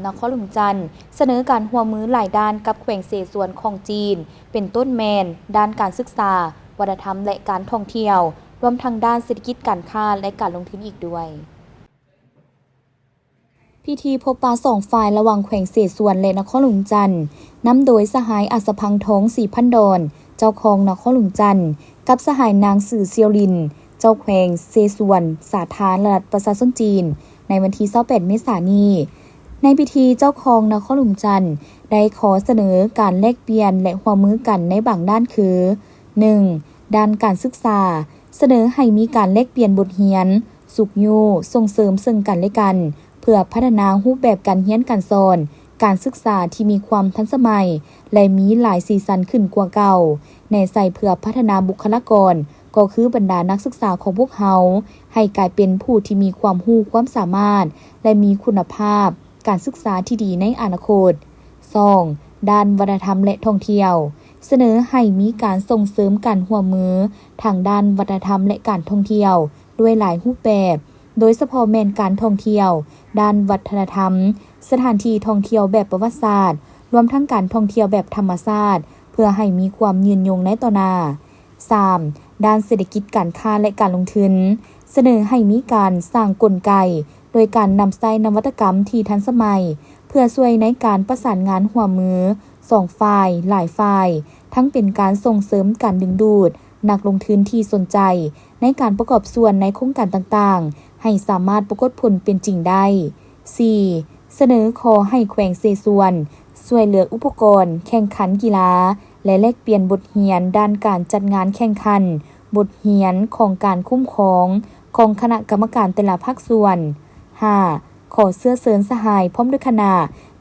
ນະຄອນຫຼວງຈັນ ສະເໜີການຮ່ວມມືຫຼາຍດ້ານກັບແຂວງເສສວນຂອງຈີນ ເປັນຕົ້ນແມ່ນດ້ານການສຶກສາ, ວັດທະນະທຳ ແລະ ການທ່ອງທ່ຽວ, ລວມທັງດ້ານເສດຖະກິດ, ການຄ້າ ແລະ ການລົງທຶນອີກດ້ວຍ. ພິທີພົບປະສອງຝ່າຍລະຫວ່າງແຂວງເສສວນ ແລະ ນະຄອນຫຼວງຈັນ ນຳໂດຍສະຫາຍອັດສະພັງທອງ ສີພັນດອນ ເຈົ້າຄອງນະຄອນຫຼວງຈັນ ກັບສະຫາຍນາງ ຊື່ ຊຽວລິນ ເຈົ້າແຂວງເສສວນ ສາທາລະນະລັດປະຊາຊົນຈີນ ໃນວັນທີຊາວແປດເມສານີ້. ໃນພິທີເຈົ້າຄອງນະຄອນຫຼວງຈັນ ໄດ້ຂໍສະເໜີການແລກປ່ຽນ ແລະ ຮ່ວມມືກັນໃນບາງດ້ານຄື ໜຶ່ງ ດ້ານການສຶກສາ, ສະເໜີໃຫ້ມີການແລກປ່ຽນບົດຮຽນ, ຊຸກຍູ້, ສົ່ງເສີມເຊິ່ງກັນ ແລະ ກັນ ເພື່ອພັດທະນາຮູບແບບການຮຽນການສອນ, ການສຶກສາທີ່ມີຄວາມທັນສະໄໝ ແລະ ມີຫຼາຍສີສັນຂຶ້ນກວ່າເກົ່າ, ແນໃສ່ເພື່ອພັດທະນາບຸກຄະລາກອນ ກໍຄືບັນດານັກສຶກສາຂອງພວກເຮົາ ໃຫ້ກາຍເປັນຜູ້ທີ່ມີຄວາມຮູ້ຄວາມສາມາດ ແລະ ມີຄຸນນະພາບການສຶກສາທີ່ດີໃນອະນາຄົດ. ສອງ ດ້ານວັດທະນະທຳ ແລະ ທ່ອງທ່ຽວ, ສະເໜີໃຫ້ມີການສົ່ງເສີມການຮ່ວມມືທາງດ້ານວັດທະນະທຳ ແລະ ການທ່ອງທ່ຽວດ້ວຍຫຼາຍຮູບແບບ, ໂດຍສະເພາະແມ່ນການທ່ອງທ່ຽວດ້ານວັດທະນະທຳ, ສະຖານທີ່ທ່ອງທ່ຽວແບບປະຫວັດສາດ, ລວມທັງການທ່ອງທ່ຽວແບບທຳມະຊາດ ເພື່ອໃຫ້ມີຄວາມຍືນຍົງໃນຕໍ່ໜ້າ. ສາມ ດ້ານເສດຖະກິດ, ການຄ້າ ແລະ ການລົງທຶນ, ສະເໜີໃຫ້ມີການສ້າງກົນໄກ ໂດຍການນຳໃຊ້ນະວັດຕະກຳທີ່ທັນສະໄໝ ເພື່ອຊ່ວຍໃນການປະສານງານຮ່ວມມືສອງຝ່າຍ, ຫຼາຍຝ່າຍ, ທັງເປັນການສົ່ງເສີມການດຶງດູດນັກລົງທຶນທີ່ສົນໃຈໃນການປະກອບສ່ວນໃນໂຄງການຕ່າງໆ ໃຫ້ສາມາດປາກົດຜົນເປັນຈິງໄດ້. ສີ່ ສະເໜີຂໍໃຫ້ແຂວງເສສວນ ຊ່ວຍເຫຼືອອຸປະກອນແຂ່ງຂັນກິລາ ແລະ ແລກປ່ຽນບົດຮຽນດ້ານການຈັດງານແຂ່ງຂັນ, ບົດຮຽນຂອງການຄຸ້ມຄອງຂອງຄະນະກຳມະການແຕ່ລະພາກສ່ວນ. ຫ້າ ຂໍເຊື້ອເຊີນສະຫາຍພ້ອມດ້ວຍຄະນະ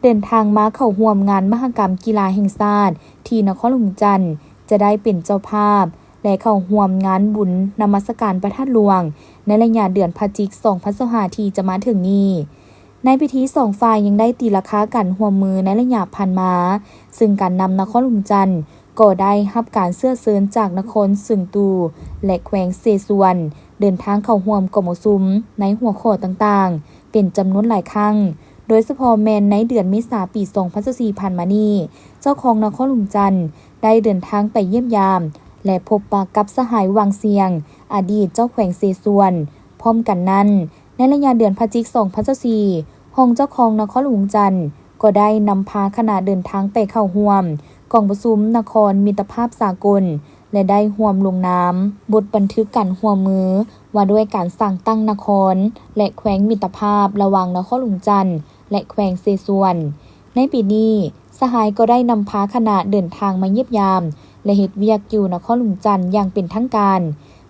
ເດີນທາງມາເຂົ້າຮ່ວມງານມະຫະກຳກິລາແຫ່ງຊາດ ທີ່ນະຄອນຫຼວງຈັນ ຈະໄດ້ເປັນເຈົ້າພາບ ແລະ ເຂົ້າຮ່ວມງານບຸນນະມັດສະການພະທາດຫຼວງ ໃນໄລຍະເດືອນພະຈິກ ສອງພັນຊາວຫ້າ ທີ່ຈະມາເຖິງນີ້. ໃນພິທີ ສອງຝ່າຍຍັງໄດ້ຕີລາຄາການຮ່ວມມືໃນໄລຍະຜ່ານມາ, ເຊິ່ງການນຳນະຄອນຫຼວງຈັນ ກໍໄດ້ຮັບການເຊື້ອເຊີນຈາກນະຄອນເຊີງຕູ ແລະ ແຂວງເສສວນ ເດີນທາງເຂົ້າຮ່ວມກອງປະຊຸມໃນຫົວຂໍ້ຕ່າງໆ ເປັນຈຳນວນຫຼາຍຄັ້ງ, ໂດຍສະເພາະແມ່ນໃນເດືອນເມສາ ປີສອງພັນຊາວສີ່ ຜ່ານມານີ້, ເຈົ້າຄອງນະຄອນຫຼວງຈັນ ໄດ້ເດີນທາງໄປຢ້ຽມຢາມ ແລະ ພົບປະກັບສະຫາຍ ຫວ່າງຊຽງ ອະດີດເຈົ້າແຂວງເສສວນ. ພ້ອມກັນນັ້ນ, ໃນໄລຍະເດືອນພະຈິກ ສອງພັນຊາວສີ່ ຮອງເຈົ້າຄອງນະຄອນຫຼວງຈັນ ກໍໄດ້ນຳພາຄະນະເດີນທາງໄປເຂົ້າຮ່ວມກອງປະຊຸມນະຄອນມິດຕະພາບສາກົນ ແລະ ໄດ້ຮ່ວມລົງນາມບົດບັນທຶກການຮ່ວມມືວ່າດ້ວຍການສ້າງຕັ້ງນະຄອນ ແລະ ແຂວງມິດຕະພາບລະຫວ່າງນະຄອນຫຼວງຈັນ ແລະ ແຂວງເສສວນ. ໃນປີນີ້, ສະຫາຍກໍໄດ້ນຳພາຄະນະເດີນທາງມາຢ້ຽມຢາມ ແລະ ເຮັດວຽກຢູ່ນະຄອນຫຼວງຈັນຢ່າງເປັນທາງການ,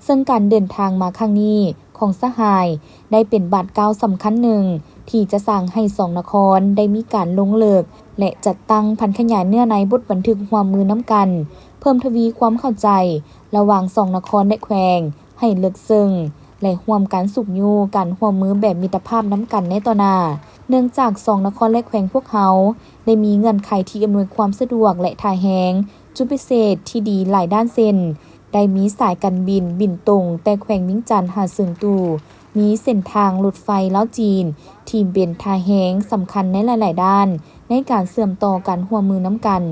ເຊິ່ງການເດີນທາງມາຄັ້ງນີ້ຂອງສະຫາຍ ໄດ້ເປັນບາດກ້າວສຳຄັນໜຶ່ງ ທີ່ຈະສ້າງໃຫ້ສອງນະຄອນໄດ້ມີການລົງເລິກ ແລະ ຈັດຕັ້ງຜັນຂະຫຍາຍເນື້ອໃນບົດບັນທຶກຮ່ວມມືນຳກັນ, ເພີ່ມທະວີຄວາມເຂົ້າໃຈລະຫວ່າງສອງນະຄອນ ແລະ ແຂວງ ໃຫ້ເລິກເຊິ່ງ ແລະ ຮ່ວມກັນຊຸກຍູ້ການຮ່ວມມືແບບມິດຕະພາບນຳກັນໃນຕໍ່ໜ້າ. ເນື່ອງຈາກສອງນະຄອນ ແລະ ແຂວງພວກເຮົາ ໄດ້ມີເງື່ອນໄຂທີ່ອຳນວຍຄວາມສະດວກ ແລະ ທ່າແຮງຈຸດພິເສດທີ່ດີຫຼາຍດ້ານ ເຊັ່ນ ໄດ້ມີສາຍການບິນບິນຕົງແຕ່ແຂວງວຽງຈັນຫາເຊີງຕູ, ມີເສັ້ນທາງລົດໄຟລາວ-ຈີນ ທີ່ເປັນທ່າແຮງສຳຄັນໃນຫຼາຍໆດ້ານ ໃນການເຊື່ອມຕໍ່ການຮ່ວມມືນຳກັນ.